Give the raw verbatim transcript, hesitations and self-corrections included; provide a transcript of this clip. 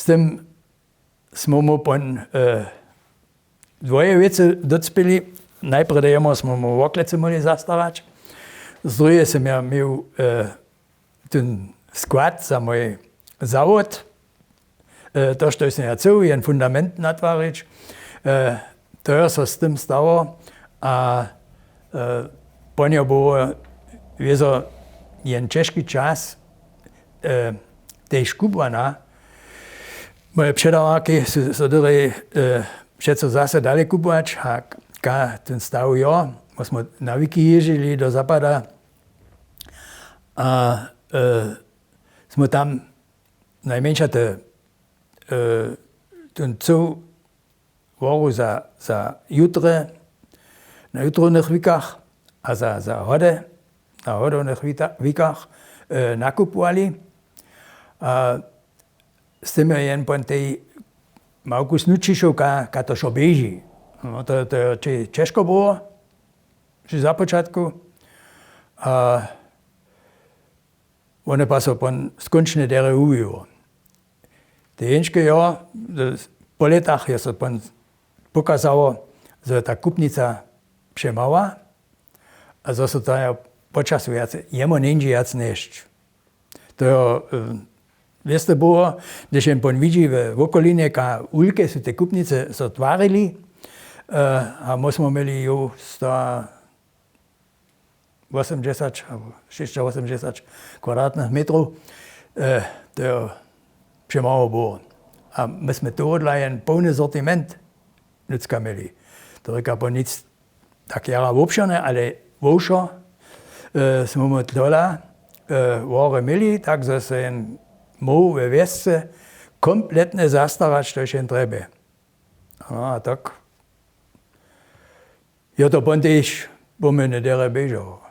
Z tym smy mu pon dwoje wěcy docpěli. Najprjedy jemu smy mu woklecy móhli zastarać. Z druheje sym ja měł ten skład za mój zawod, to što sym ja chcył jen fundament natwarić. To jo so z tym stało. A pon jo było wězo jen ćežki čas tež kubłana. Moje předawarki su so dyrej přeco zase dali kubłać a ka ten staw jo, bo smy na wiki jězdźili do zapada. A smy tam najmjeńša te ten cył woru za jutre na jutrownych wikach a za hody na hodownych wikach nakupowali. A z tym jo jen pon tej małku snućišoł, ka to wšo běži. To jo ćežko było při započatku. A wone pa so pon skónčnje derje wuwiło. Te jeńške jo, po lětach jo so pon pokazało, zo je ta kupnica přemała a zo so to jo po času wjace jemu njeńdźe wjac nješć. To jo wěste było, hdyž jen pon widźi we wokolinje ka wulke su te kupnice so twarili. A my smy měli jow sto wosomdźesać abo šěsćawosomdźesać kwadratnych metrow. To jo přemało było. A my smy tohodla jen połny sortiment nutřka měli. To rěka pon nic tak jara wobšěrne ale wowšo smy my tohodla wory měli tak zo so jen móhł we wjesce kompletnje zastarać štož jen trjebje. A tak jo to pon tež pomylne derje běžało.